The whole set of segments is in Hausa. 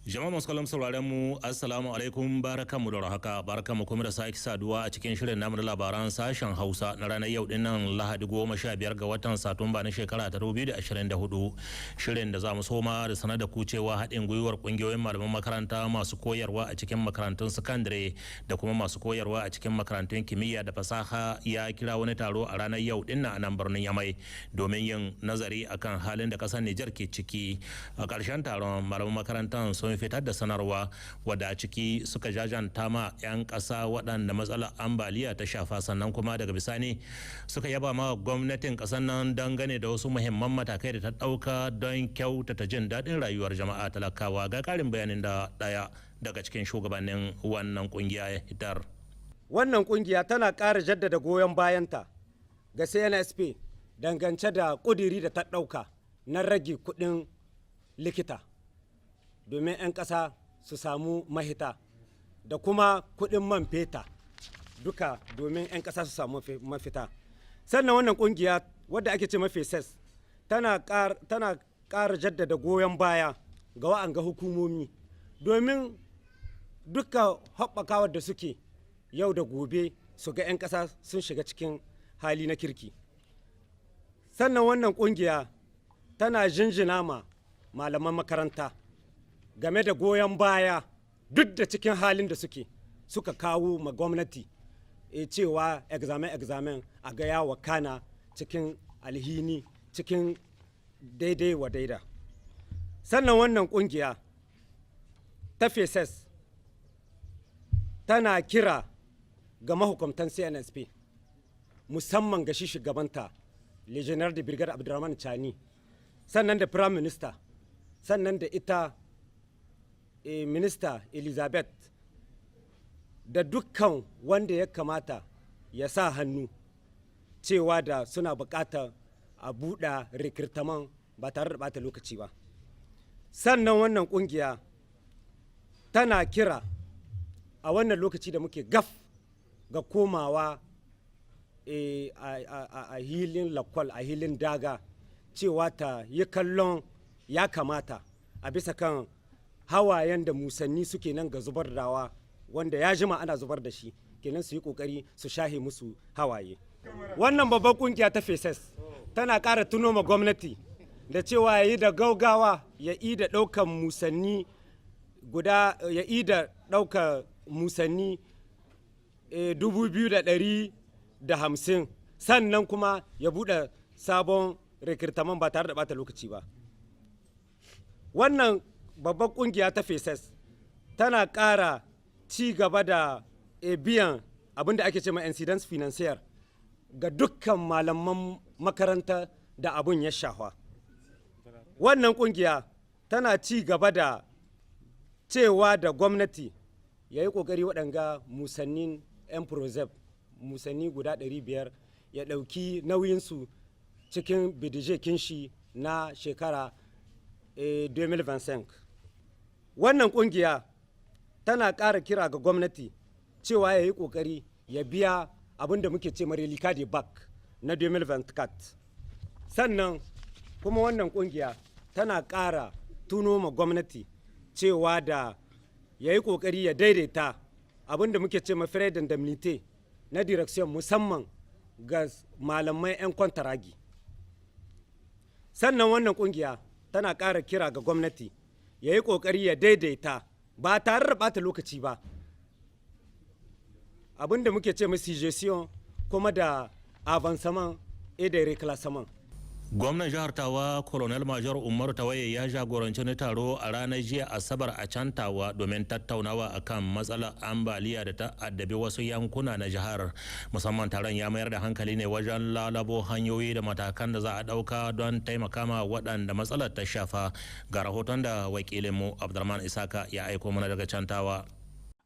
Jama'a masu kallon sauraron mu, assalamu alaikum, barakamu da haka, barakamu kuma da sake saduwa a cikin shirin namu na labaran sashen Hausa na ranar yau dinnan Lahadi 15 ga watan Satumba na shekara ta 2024. Shirin da za mu soma da sanar da ku cewa haɗin gwiwar ƙungiyoyin malaman makaranta masu koyarwa a cikin makarantun sakandare da kuma masu koyarwa a cikin makarantun kimiyya da fasaha ya kira wani taro a ranar yau dinnan a nan birnin Yamai domin yin nazari akan halin da ƙasar Nijar ke ciki. A ƙarshen taron, malaman makarantar sun fitar da sanarwa wadda a ciki suka jajanta ma 'yan ƙasa waɗanda matsalar ambaliya ta shafa, sannan kuma daga bisani suka yaba ma gwamnatin ƙasar nan dangane da wasu muhimman matakai da ta ɗauka don kyautata jin daɗin rayuwar jama'a talakawa. Ga ƙarin bayanin da ɗaya daga cikin shugabannin wannan ƙungiya ya hitar. Wannan kungiya tana ƙara jaddada goyon bayanta ga CNSP dangance da ƙudiri da ta ɗauka na rage kuɗin likita domin 'yan ƙasa su samu mahita, da kuma kuɗin man fetur, duka domin 'yan ƙasa su samu mafita. Sannan wannan ƙungiya wadda ake ce mafi ses tana ƙara jaddada goyon baya ga wa'anga hukumomi domin duka haɓakawar da suke yau da gobe su ga 'yan ƙasa sun shiga cikin hali na kirki. Sannan wannan ƙungiya tana jinjina ma malaman makaranta game da goyon baya duk da cikin halin da suke suka kawo ma gwamnati cewa examen examen a ga ya wakana cikin alhini, cikin daidai wa daida. Sannan wannan kungiya ta FESES tana kira ga mahukuntan CNSP, musamman ga shi shugabanta, le général de brigade Abdurrahman Chani, sannan da prime minister, sannan da ita minista Elizabeth, da dukkan wanda ya kamata ya sa hannu, cewa da suna bukatar a buɗe recrutement ba tare da bata lokaci ba. Sannan wannan kungiya tana kira a wannan lokaci da muke gaf ga komawa a hilin lakwal, a hilin daga, cewa ta yi kallon ya kamata a bisa kan hawayen da musanni suke nan ga zubar dawa, wanda ya jima ana zubar da shi, kenan su yi kokari su shahe musu hawaye. Wannan babban kungiya ta FESES tana ƙara tuno ma gwamnati da cewa ya yi da gaugawa ya yi da ɗaukan musanni guda, ya yi da ɗaukar musanni 2,150, sannan kuma ya buɗe sabon recrutement ba tare da bata lokaci ba. Wannan babban kungiya ta FESES tana ƙara ci gaba da biyan abin da ake ce ma incidence financière ga dukkan malaman makaranta da abun ya shafa. Wannan kungiya tana ci gaba da cewa da gwamnati ya yi kokari waɗanga musannin 'yan PROSEB, musanni guda 500, ya ɗauki nauyinsu cikin budget kinshi na shekara 2025. Wannan kungiya tana ƙara kira ga gwamnati cewa ya yi ƙoƙari ya biya abin da muke ce reliquat de bac na 2024. Sannan kuma wannan kungiya tana ƙara tuno ma gwamnati cewa da ya yi ƙoƙari ya daidaita abin da muke ce ma frais d'indemnité na direction, musamman ga malamai 'yan kwantaragi. Sannan wannan kungiya tana ƙara kira ga gwamnati ya yi ƙoƙari ya daidaita ba tare da ɓata lokaci ba abin da muke ce ma suggestion kuma da avancement et de reclassement. Gwamnan jihar Tawa, Colonel Major Umaru Tawaye, ya jagoranci wani taro a ranar jiya Asabar a can Tawa domin tattaunawa akan matsalar ambaliya da ta addabi wasu yankuna na jihar. Musamman taron ya mayar da hankali ne wajen lalabo hanyoyi da matakan da za a ɗauka don taimaka ma waɗanda matsalar ta shafa. Ga rahoton da wakilinmu Abdulrahman Isaka ya aiko mana daga can Tawa.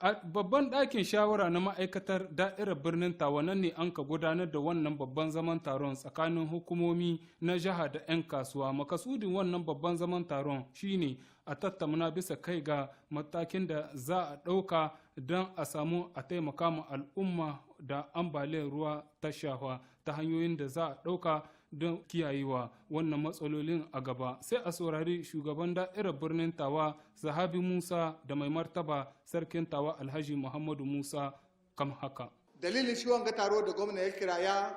A babban ɗakin shawara na ma'aikatar da'irar birnin Tawa, nan ne an ka gudanar da wannan babban zaman taron tsakanin hukumomi na jiha da 'yan kasuwa. Makasudin wannan babban zaman taron shine a tattauna bisa kai ga matakin da za a ɗauka don a samu a taimaka ma al'umma da ambaliyar ruwa ta shafa, ta hanyoyin da za a ɗauka. Don kiyayewa wannan matsalolin a gaba, sai a saurari shugaban da'irar birnin Tawa, Sahabi Musa, da mai martaba sarkin Tawa, Alhaji Muhammadu Musa, kam haka. Dalilin shi wanga taro da gwamna ya kiraya,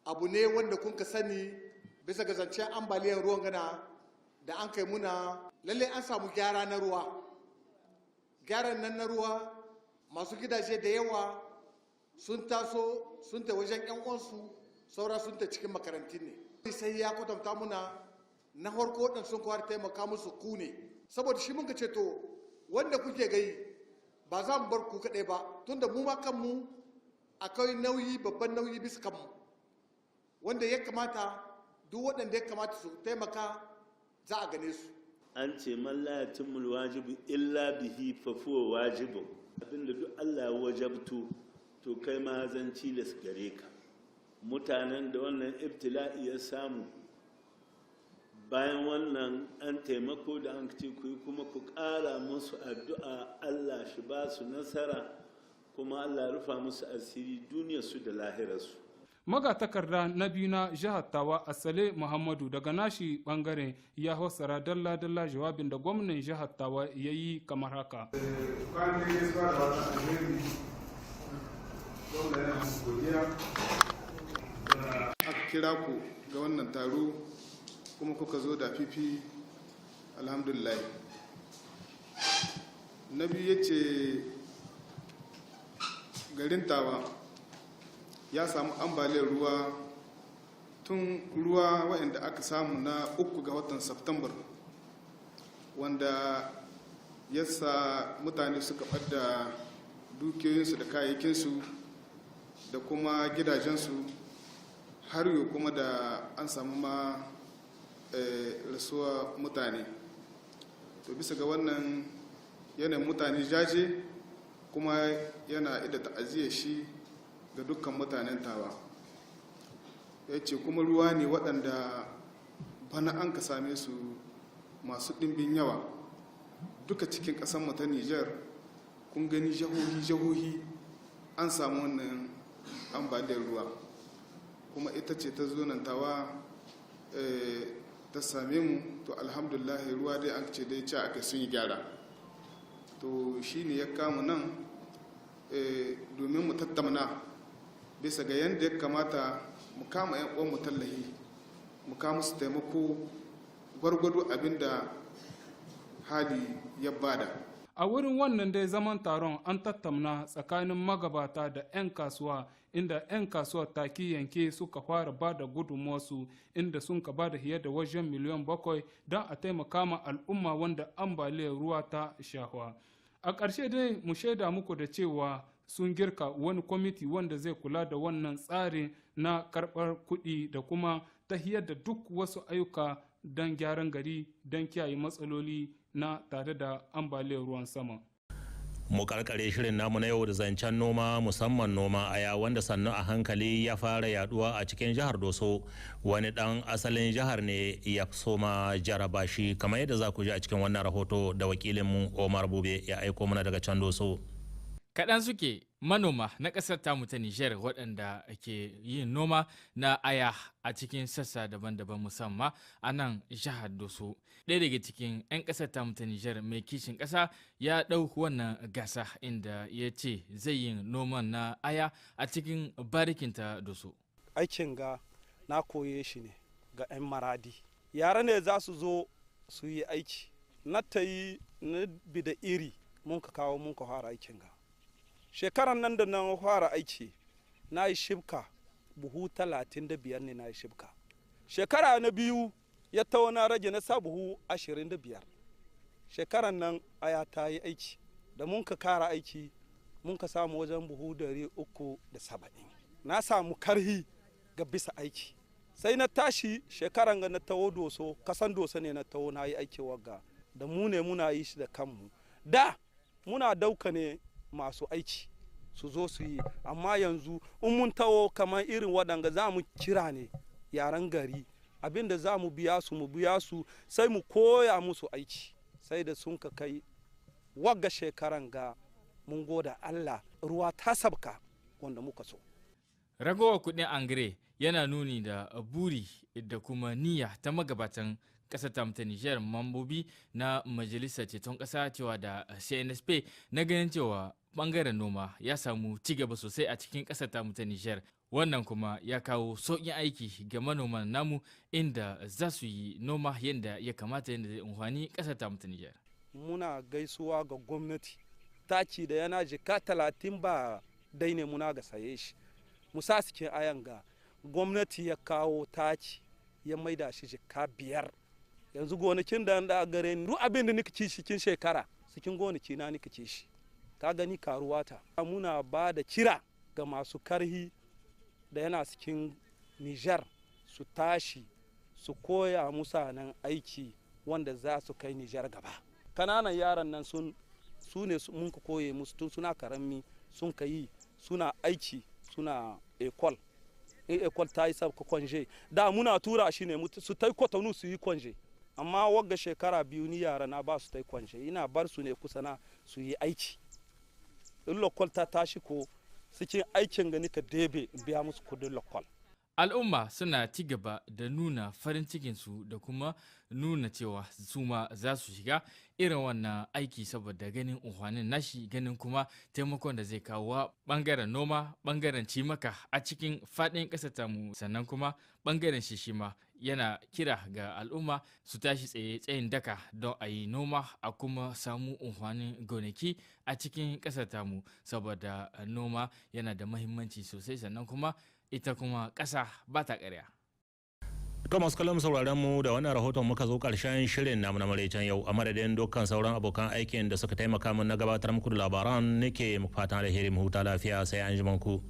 abu ne wanda kun ka sani bisa ga zancen ambaliyar ruwan gana da an kai muna. Lalle an samu gyara na ruwa. Gyaran nan na ruwa, masu gidaje da yawa sun taso sun ta wajen 'yan uwansu, saura sun ta cikin makarantun ne. Sai ya kwatanta muna na farko waɗanda sun kawar taimaka musu ku ne. Saboda shi muka ce, to, wanda kuke gai ba za mu bar ku kaɗai ba, tunda mu ma kanmu akwai nauyi, babban nauyi bisa kanmu, wanda ya kamata duk waɗanda ya kamata su taimaka za a gane su. An ce man la yatimmul wajibu illa bihi fa huwa wajibun. Abinda duk Allah ya wajabtu, to kai ma zan cilas gare ka. Mutanen da wannan ibtila'i ya samu, bayan wannan an taimako da an ce ku yi, kuma ku ƙara musu addu'a, Allah shi ba su nasara, kuma Allah rufa musu asiri duniyarsu da lahirarsu. Magatakarda na biyu na jihar Tawa, Asale Muhammadu, daga nashi bangaren ya fassara dalla-dalla jawabin da gwamnan jihar Tawa ya yi kamar haka. Bayan da gaisuwa da wata alheri, gwamna yana muku godiya da aka kira ku ga wannan taro kuma kuka zo da fifi, alhamdulillah. Na biyu, ya ce garin Tawa ya samu ambaliyar ruwa tun ruwa waɗanda aka samu na 3 ga watan September, wanda ya sa mutane suka ɓadda dukiyoyinsu da kayayyakinsu da kuma gidajensu, har yau kuma da an samu ma rasuwa mutane. To, bisa ga wannan yanayin mutane jaje, kuma yana ida ta'aziyar shi ga dukkan mutanen Tawa. Ya ce kuma ruwa ne waɗanda bana an ka same su masu ɗimbin yawa duka cikin ƙasar ta Nijar. Kun gani jihohi-jihohi an samu wannan ambaliyar ruwa, kuma ita ce ta zo nan Tawa ta same mu. To, alhamdulillah, ruwa dai an ce dai ce aka sun yi gyara. To, shi ne ya kama nan domin mu tattauna bisa ga yadda ya kamata mu kama 'yan uwan mu tallahi, mu kama su taimako gwargwado abinda hali ya bada. A wurin wannan dai zaman taron, an tattauna tsakanin magabata da 'yan kasuwa, inda 'yan kasuwa take yanke suka fara ba da gudunmuwarsu, inda sun ka ba da fiye da wajen miliyan 7 don a taimaka ma al'umma wanda ambaliyar ruwa ta shahwa. A ƙarshe dai, mu shaida muku da cewa sun girka wani kwamiti wanda zai kula da wannan tsarin na karɓar kuɗi da kuma tahiyar da duk wasu ayyuka don gyaran gari, don kiyaye matsaloli na tare da ambaliyar ruwan sama. Mu karkare shirin namu na yau da zancen noma, musamman noma aya, wanda sannu a hankali ya fara yaduwa a cikin jihar Doso. Wani dan asalin jihar ne ya soma jaraba shi, kamar yadda za ku ji a cikin wannan rahoto da wakilinmu Omar Bube ya aiko mana daga can Doso. Kaɗan suke manoma na ƙasar tamu ta Nijar waɗanda ke yin noma na aya a cikin sassa daban-daban, musamman a nan jihar Doso. Ɗaya daga cikin 'yan ƙasar tamu ta Nijar mai kishin ƙasa ya ɗau wannan gasa, inda ya ce zai yi noman na aya a cikin barikin ta Doso. Aikin ga na koye shi ne ga 'yan Maradi. Yara ne za su zo su yi aiki. Na ta yi na bi da iri mun ka kawo, mun ka fara aikin ga. Shekaran nan da na fara aiki, na yi shibka buhu 35 ne na yi shibka. Shekara na biyu ya tawo, na rage, na sa buhu 25. Shekaran nan aya ta yi aiki. Da mun ka kara aiki, mun ka samu wajen buhu 370. Na samu karhi ga bisa aiki. Sai na tashi shekaran ga na tawo Doso, kasan Doso ne na tawo na yi aiki wagga da mu ne muna yi shi da kanmu. Da muna dauka ne masu aiki su zo su yi, amma yanzu in mun tawo kamar irin waɗanga, za mu kira ne yaran gari, abinda za mu biya su, mu biya su, sai mu koya musu aiki. Sai da sun ka kai wagga shekaran ga, mun goda Allah, ruwa ta sabka wanda muka so. Ragowar kuɗin angare Yana nuni da buri da kuma niyya ta magabatan ƙasar ta ta Nijar, mambobi na Majalisar Ceton Ƙasa, cewa da CNSP, na ganin cewa bangaren noma ya samu ci gaba sosai a cikin ƙasar ta ta Nijar. Wannan kuma ya kawo sauƙin aiki ga manoman namu, inda za su yi noma yadda ya kamata, yadda zai amfani ƙasar ta ta Nijar. Muna gaisuwa ga gwamnati. Taki da yana jika 30 ba dai ne muna ga saye shi musa cikin ayan ga, gwamnati ya kawo taki ya maida shi jika 5. Yanzu gonakin da da gare ni, duk abin da nika ci cikin shekara, cikin gonaki na nika ci shi. Ka gani, karuwa ta. Muna ba da kira ga masu karhi da yana cikin Nijar su tashi su koya musanan aiki wanda za su kai Nijar gaba. Kananan yaran nan sun su ne mun ka koye musu tun suna karami, sun ka yi suna aiki, suna école. In école ta yi sabka congé, da muna tura shi ne su tai Kwatano su yi congé, amma wagga shekara 2 ni yara na ba su tai congé, ina bar su ne kusa na su yi aiki. In l'école ta tashi ko, cikin aikin gani ka debe in biya musu kudin l'école. Al'umma suna ci gaba da nuna farin cikinsu da kuma nuna cewa su ma za su shiga irin wannan aiki, saboda ganin unhwanin nashi, ganin kuma taimakon da zai kawo bangaren noma, bangaren cimaka a cikin faɗin ƙasar tamu. Sannan kuma bangaren shi ma yana kira ga al'umma su tashi tsaye tsayin daka don a yi noma, a kuma samu unhwanin gonaki a cikin ƙasar tamu, saboda noma yana da mahimmanci sosai, sannan kuma ita kuma ƙasa ba ta ƙarya. To, masu kallon sauraron mu, da wannan rahoton muka zo karshen shirin namu na maraicen yau. A madadin dukkan sauran abokan aikin da suka taimaka min na gabatar muku da labaran, nake muku fatan alheri, mu huta lafiya, sai an ku.